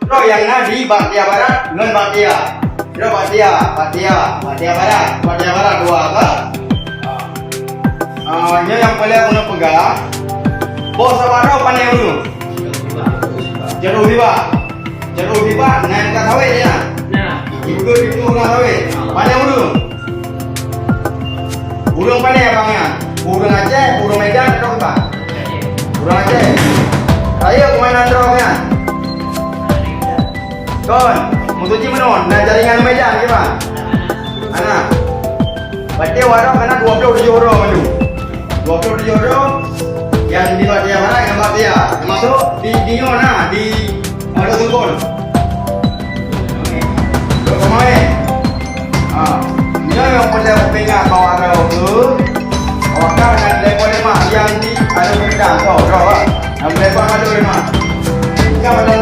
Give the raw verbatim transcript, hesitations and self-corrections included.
Droe nyang na di Batèe Barat ngon Batèe. Droe Batèe, Batèe, Batèe Barat, Batèe Barat dua ka. Ah, nyoe nyang paleng ulôn peugah. Boh saboh droe pané ureueng. Jadôh Bibak. Jadôh Bibak na nyang ka sawét nyan. Nah. Ibu tu ureueng sawét. Pané ureueng. Ureueng pané abang nyan? Ureueng Aceh, ureueng Medan, atau bukan? Ureueng Aceh. Rayeuk keumanan droe nyan? Kon, maksud jih meunan, na jaringan Medan kiban? Hana. Berarti awak droe keunan dua puluh tujoh droe mandum. Dua puluh tujoh droe nyang di Batèe Barat ngon Batèe. Termasuk di, di nyoe na, di Pondok Teungkol. Dok keumae. Ha. Nyoe nyang peureulèe peungingat bahwa droe tu, awak ka ngon level lima nyang di Alue Medan, tu, droe, ha. Nyang level Alue lima. Ka pada